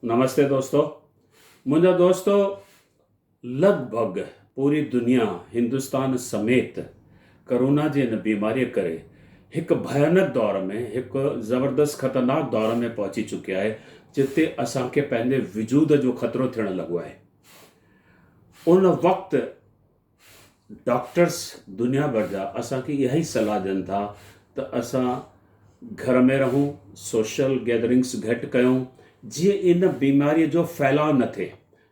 نمستي دوستو منهنجا دوستو لڳ ڀڳ پوري دنيا هندستان سميت ڪرونا جي ان بيماري ڪري هڪ ڀيانڪ دور ۾ هڪ زبردست خطرناڪ دور ۾ پهچي چڪي آهي جتي اسان کي پنهنجي وجود جو خطرو ٿيڻ لڳو آهي ان وقت ڊاڪٽرس دنيا ڀر جا اسان کي اها ئي صلاح ڏين ٿا ته اسان گهر ۾ رهون، سوشل گيدرنگس گهٽ ڪيون جيئن ان بيماري جو ڦهلاء نه ٿئي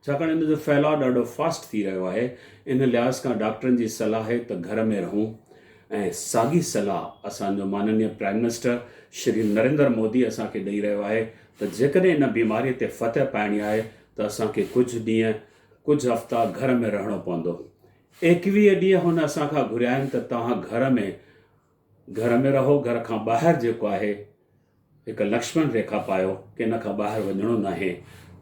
ڇاڪاڻ ان جو ڦهلاء ڏاڍو فاسٽ ٿي رهيو آهي ان لحاظ کان ڊاڪٽرن جي صلاح آهي ته گهر ۾ رهون ۽ ساڳي صلاح اسان جو ماننيه پرائم منسٽر شري نريندر مودي اسان کي ڏئي رهيو آهي ته جيڪڏهن ان بيماري تي فتح پائڻي آهي ته اسان کي ڪجهه ڏينهن ڪجهه هفتا گهر ۾ رهڻو پوندو. 21 ڏينهن هن اسان کان گهريا آهن ته توهان گهر ۾ گهر ۾ رهو، گهر کان ٻاهر جيڪو آهي هڪ لڪشمڻ ريکا پايو، ڪنھن کان ٻاهر وڃڻو ناهي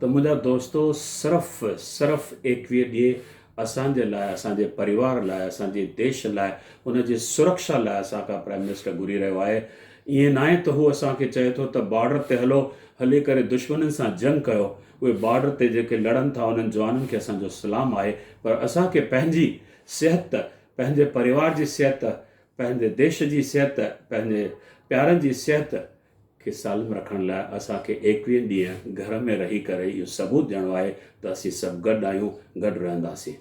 ته منهنجا دوستو صرف صرف 21 ڏينهن اسان جي لاء، اسان جي پريوار لاء، اسان جي ديش لاء، ان جي سرڪشا لاء اسان کان پرائم منسٽر گهري رهيو آهي. ائين ناهي ته هو اسان کي چئي ٿو ته بارڊر تي هلو، هلي ڪري دشمنن سان جنگ ڪيو. اهي بارڊر تي جيڪي لڙن ٿا انهن جوانن کي اسان جو سلام آهي پر اسان کي پنهنجي صحت، پنهنجي پريوار جي صحت، پنهنجي ديش جي صحت، پنهنجي پيارن جي صحت کي سالم رکڻ لاء اسان کي ايڪويهن ڏينهن گهر ۾ رهي ڪري اهو ثبوت ڏيڻو آهي ته اسين سڀ گڏ آهيون، گڏ رهنداسين.